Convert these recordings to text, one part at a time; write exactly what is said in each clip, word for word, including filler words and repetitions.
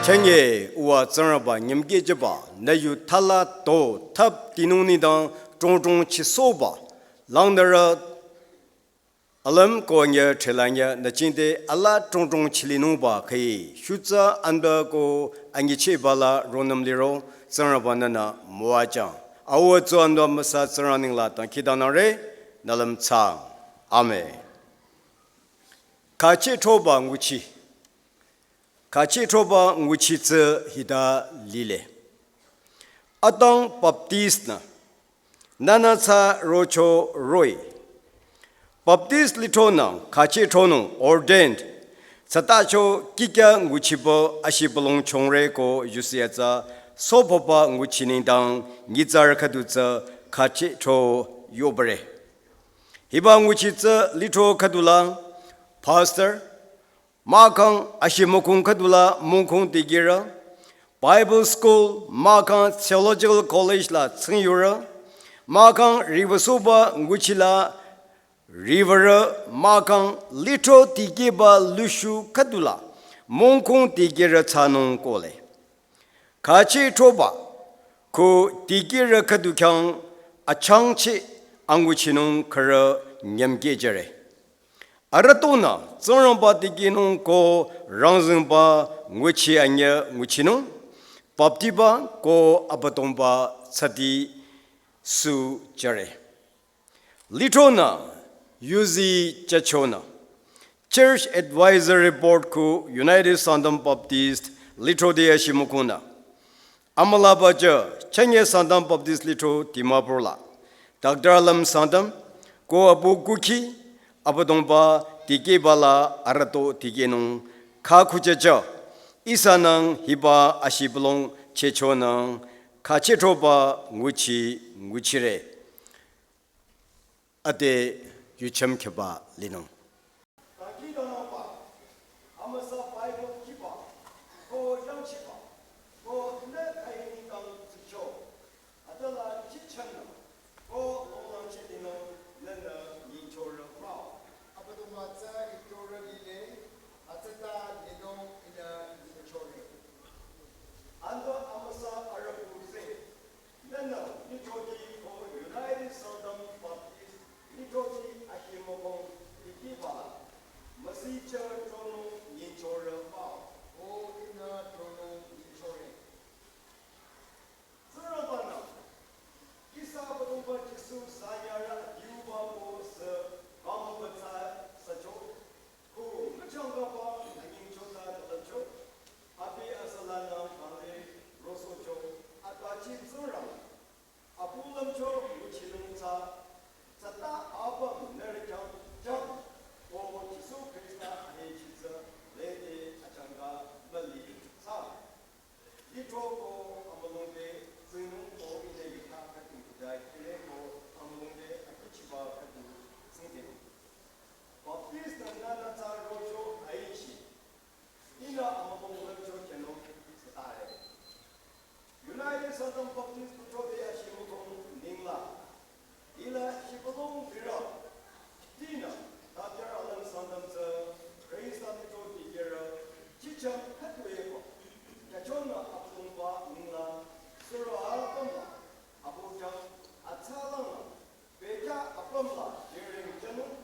Chenge uwa Tsingrangba nyümkehjüba, nü yu thala to thap tinung nidang trong trong chisoba, langdara alüm ko nye thelanye nü chingde ala trong trong chilinungba khüi, shutsa anda ko angichehba la ronüm liro, Tsingrangba nünü müwajang. Awa tsu anda müsa Tsingrang ningla tang kidanare, nü lümtsang. Amen. Khachehthoba nguchi. Khachehthoba nguchi tsü hita lile. Adang Baptist nü, nünü tsü rocho roh-i. Baptist lithronü khachehtronung ordained, tsütacho kikya nguchibo ashibülung chongre ko yusi tsü sopoba nguchi nengdang nyitsarü khüdu tsü khachehtho yobare. Hiba nguchi tsü lithro khüdula, pastor, mahkhang ashimükong khüdula mongkong dikehrü, Bible school, mahkhang theological college la tsingyurü, mahkhang riwüsohba nguchila riwürü, mahkhang lithro dikehba lushu khüdula mongkong dikehrü thsanung kohle. Khachehthoba ko dikehrü khüdu khyang achangcheh anguchinung khürü nyümkehjüre. Arüh tunü Tsingrangba dikehnung ko rangzüngba nguchi anyüh nguchinung, baptiba ko Abüdongba tsüdi sujüre. Lithronü yuzi chachonü, Church Advisory Board ko United Sangtam Baptist lithro de ashimükongnü, amülaba jü chünye Sangtam Baptist lithro Dimapur la, Doctor Alam Sangtam ko apu kukhi, Abüdongba dikehba la arüh to dikehnung khakhuchajü, ihsanang hiba ashibülung chehchonang khachehthoba nguchi nguchire. Ade yuchüm kheba linung. Dangkhidangnangba, amüsa Bible khiba, ko yangchiba, ko nü khaini kang tsicho, adela chichanü, ko longlang chidinung nünü nyingchorü mah-o. Abüdongba tsü itorü lile, atsüta linung ihnü nyingchore. Ando amüsa arüh kuh tsü, nünü lithoti ko United Sangtam Baptist lithoti ashimükong dikehba la, müsichü tronung nyingchorü mah-o. O ihnü tronung nyingchore. Tsingrangba-nü ihsa Abüdongba Jisu sanyarü adiuba ko sü kangmüba tsü sücho, ko müchangkaba anyingcho tsü talümcho, abi asalanü kangre rosohcho, atachi Tsingrang, apu lümcho nguchinung tsü, tsüta apüm nührü khyang jang, ko Jisu Khrista ahechi tsü lede achangka müli thsa. Lithro ko amülung te tsinung ko ihnü yutha khüdu kudai, ihnü ko amülung te akhuchiba khüdu tsingdhing. Baptist nü nünü tsü rocho aichi, ihnü amülung lümcho khenung tsütare. United Sangtam Baptist lithro de ashimükong ningla, hila shibülung birü, tinü, Doctor Alam Sangtam tsü, Khrista lithro dikehrü, chicham khüdu eko, kyachonü Abüdongba ninglang, suro apümla, abükyü, atsalangla, bekhyah apümla, jüring jünung,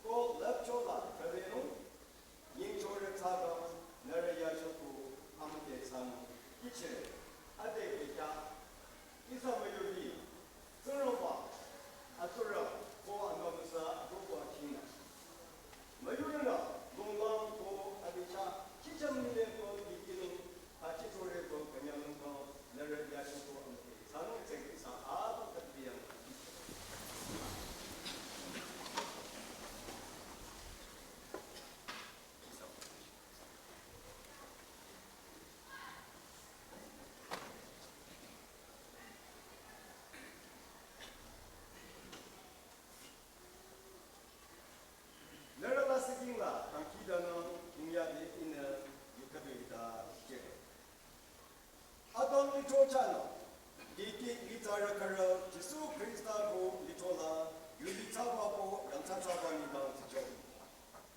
ko lüpchola, travenung, nyingchorü thsaba, nührü yacho ko amüke thsanung kihchire. Ade bekhyah, ihsa müyurüti, Tsingrangba, atsurü, ko anbü müsa, akohba chingnü, müyurünü, longlang ko abicha, chicham nile ko dikehnung, achichore ko künyangnung ko, nührü yacho ko amüke thsanung tseki sa, ato katbiyang. Nührü lasih kingla dangkhidangnang khingyade ihnü yukhüdu hita keh. Adang lithro chahnü, dikeh nyitsarü khürü Jisu Khrista ko lithro la, yuli thsaba ko yangthsa thsaba nengdang tsicho.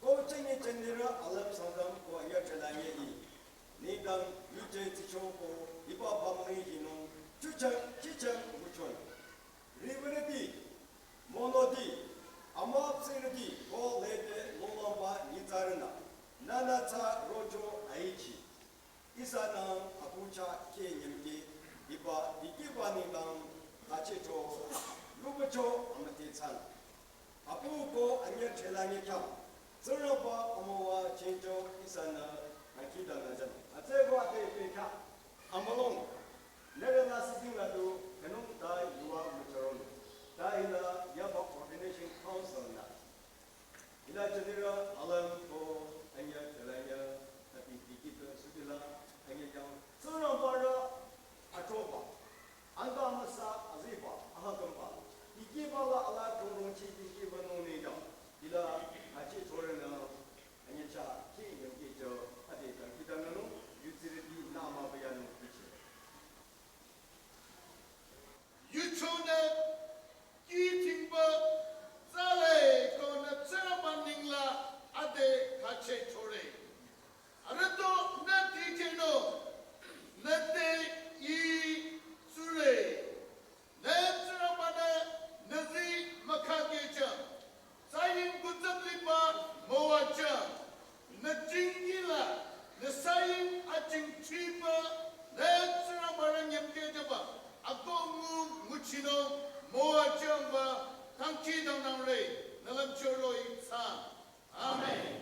Ko chünye chünye rü Alam Sangtam ko anyüh thüla nyüi. nengdang yuje tsichoko hiba pamri hinung chuchang chichang nguchonü. Riwürüti, monoti, amüpsürüti ko lede lolamba nyitsarünü, nünü tsü rocho aichi. Ihsanü apu chah khe nyümki hiba dikehba nengdang khachecho, lubacho amüti thsanü. Apu ko anyüh thela nyüh khyang, Tsingrangba amüwa chengcho ihsanü akhidangnü jünung. Atsüko ade pekha, amülung, nührü lasih dingla du, künung ta yuva mücharonü. Ta hila yaba ordination council nü. Hila jünirü alüm ko anyüh thela nyüh, tapi dikehba sudila anyüh khyang, Tsingrangba rü achoba. Anta amüsa aziba, ahakamba. Dikehba la ala chongrongchi dikehba nung nengdang. Hila achi chorünü, anyüh chah khe nyümki cho, ade dangkhidangnanung, yudsirüti nü amübüyanung kichi. Yuchonü, kihtingba, tsale ko nü Tsingrangba nengla, ade khache chore. Arüh to nü dikehnung, nü te I tsure. Nü Tsingrangba nü nüzi mükhakehjang. Saying kutsap liba müwajang. Nü jingkila, nü saying ajingchiba, nü Tsingrangba rü nyümkehjüba. Ako ngu nguchinung müwajangba, dangkhidangnangre, nü lümcho roh-i thsa. Amen.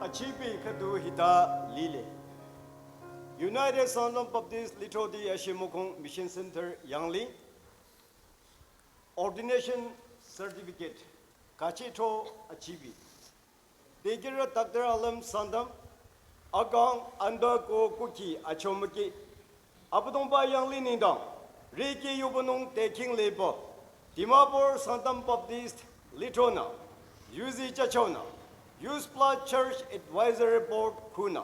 Achipi khüdu hita lile. United Sangtam Baptist Lithroti Ashimukhong Mission Center Yangli. Ordination certificate, kachitho achibi. Dikehjüre Doctor Alem Sangtam, akang anda ko kuki achomaki. Abüdongba Yangli nengdang, riki yubunung teking leba. Dimapur Sangtam Baptist Lithronü, yuzi chachonü, USBLA Church Advisory Board khunü.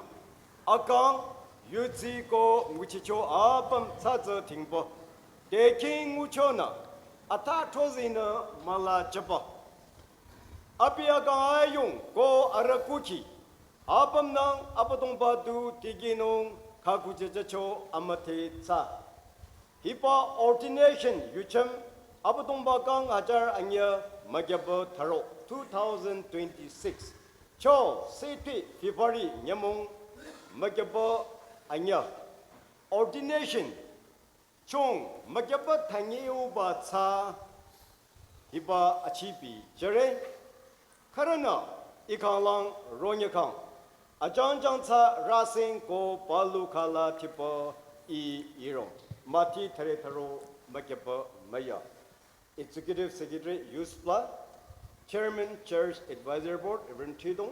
Akang, yudsi ko nguchicho apüm tsatsa tingbo. Teking nguchonü, atha thozinü müla chaba. Abi akang ayung ko arüh kuki. Apümnang Abüdongba du tikehnung khaku jejecho amüthe tsa. Hiba ordination yuchem Abüdongba kang hajar anyüh mükyüba tharo two thousand twenty-six. Cho siti February nyümong mükyüba anyüh. Ordination chung mükyüba thanyeuba tsa hiba achibi jüre. Kharünü ikanglang ronyakang. Ajangjang tsa rasing ko palu khala thiba I irong. Mati thare tharo mükyüba müyü. Executive Secretary USBLA, Chairman Church Advisory Board, Reverend Thidong,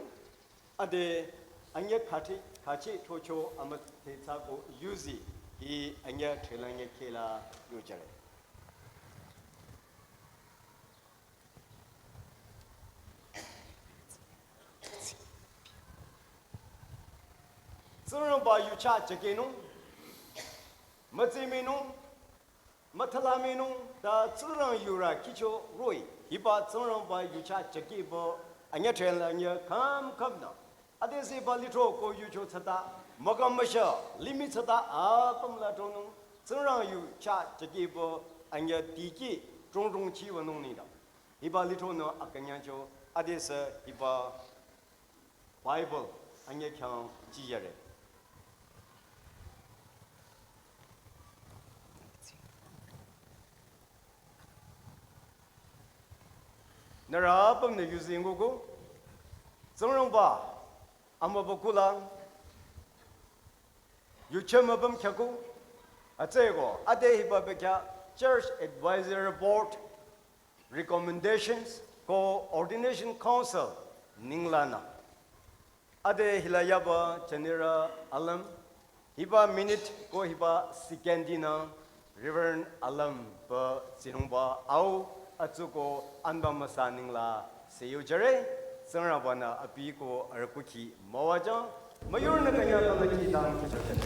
ade anyüh khachi, khachi thocho amüthe tsa ko yuzi I anyüh thela nyüh khela yujüre. Tsingrangba yucha jükehnung, mütsiminung, müthalaminung ta Tsingrang yurü kihcho roh-i, hiba Tsingrangba yucha jükehba anyüh thela nyüh kham khamnü. Adesü hiba lithro ko yucho tsata, mükamasha, limih tsata apüm la tronung, Tsingrang yucha jükehba anyüh dikeh trongrongchi wünung nengdang. Hiba lithronü akünyangcho, adesü hiba Bible anyüh khyang jiyare. Nührü apümnü yuzi nguko, Tsingrangba amübükuh la yuchem apüm khyako, atsüko ade hiba bekhyah Church Advisory Board recommendations ko Ordination Council ninglanü. Ade hila yaba jünirü alüm, hiba minute ko hiba second dinü Reverend Alam pü tsinungba au atsuko anba müsa ningla seyujüre, Tsingrangba-nü abi ko arüh kukhi müwajüng, müyurünü künyang kangaki dang kihchojüre.